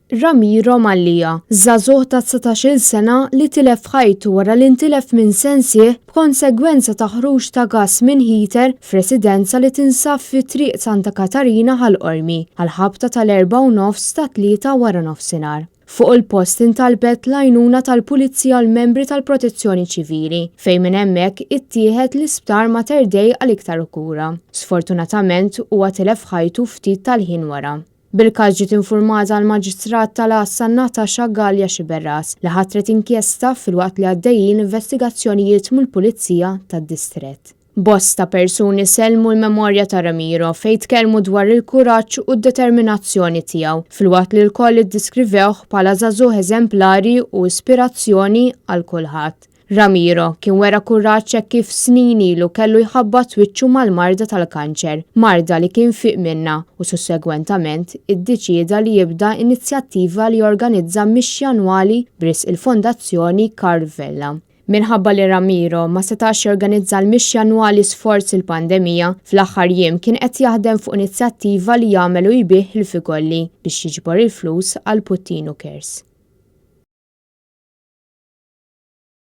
Ramiro Mallia, żagħżugħ ta' 19-il sena li tilef ħajtu wara li ntilef minn sensih b'konsegwenza ta' ħruġ ta' gass minn heater f'residenza li tinsab fi Triq Santa Katarina Ħal Qormi għall-ħabta tal-erbgħa u nofs tat-Tlieta waranofsinhar. Fuq il-post intalbet l-għajnuna tal-Pulizija u l-membri tal-Protezzjoni Ċivili, fejn minn hemmhekk ittieħed l-Isptar Mater Dei għal iktar kura. Sfortunatament huwa tilef ħajtu ftit tal-ħin wara. Bil-każ ġiet infurmata l-Maġistrat tal-Għassa Natasha Galea Sciberras li ħatret inkjesta filwaqt li għaddejjin investigazzjonijiet mill-Pulizija tad-Distrett. Bosta persuni sellmu l-memorja ta' Ramiro fejn tkellmu dwar il-kuraġġ u d-determinazzjoni tiegħu, filwaqt li lkoll iddiskrivewh bħala żagħżugħ eżemplari u ispirazzjoni għal kulħadd. Ramiro kien wera kuraġġ hekk kif snin ilu kellu jħabbat wiċċu mal-marda tal-kanċer, marda li kien fieq minnha u sussegwentament iddeċieda li jibda inizjattiva li jorganizza mixja annwali b'risq il-Fondazzjoni Karl Vella. Minħabba li Ramiro ma setax jorganizza l-mixja annwali sforz il-pandemija, fl-aħħar jiem kien qed jaħdem fuq inizjattiva li jagħmel u jbigħ il-figolli biex jiġbor il-flus għal Puttinu Cares.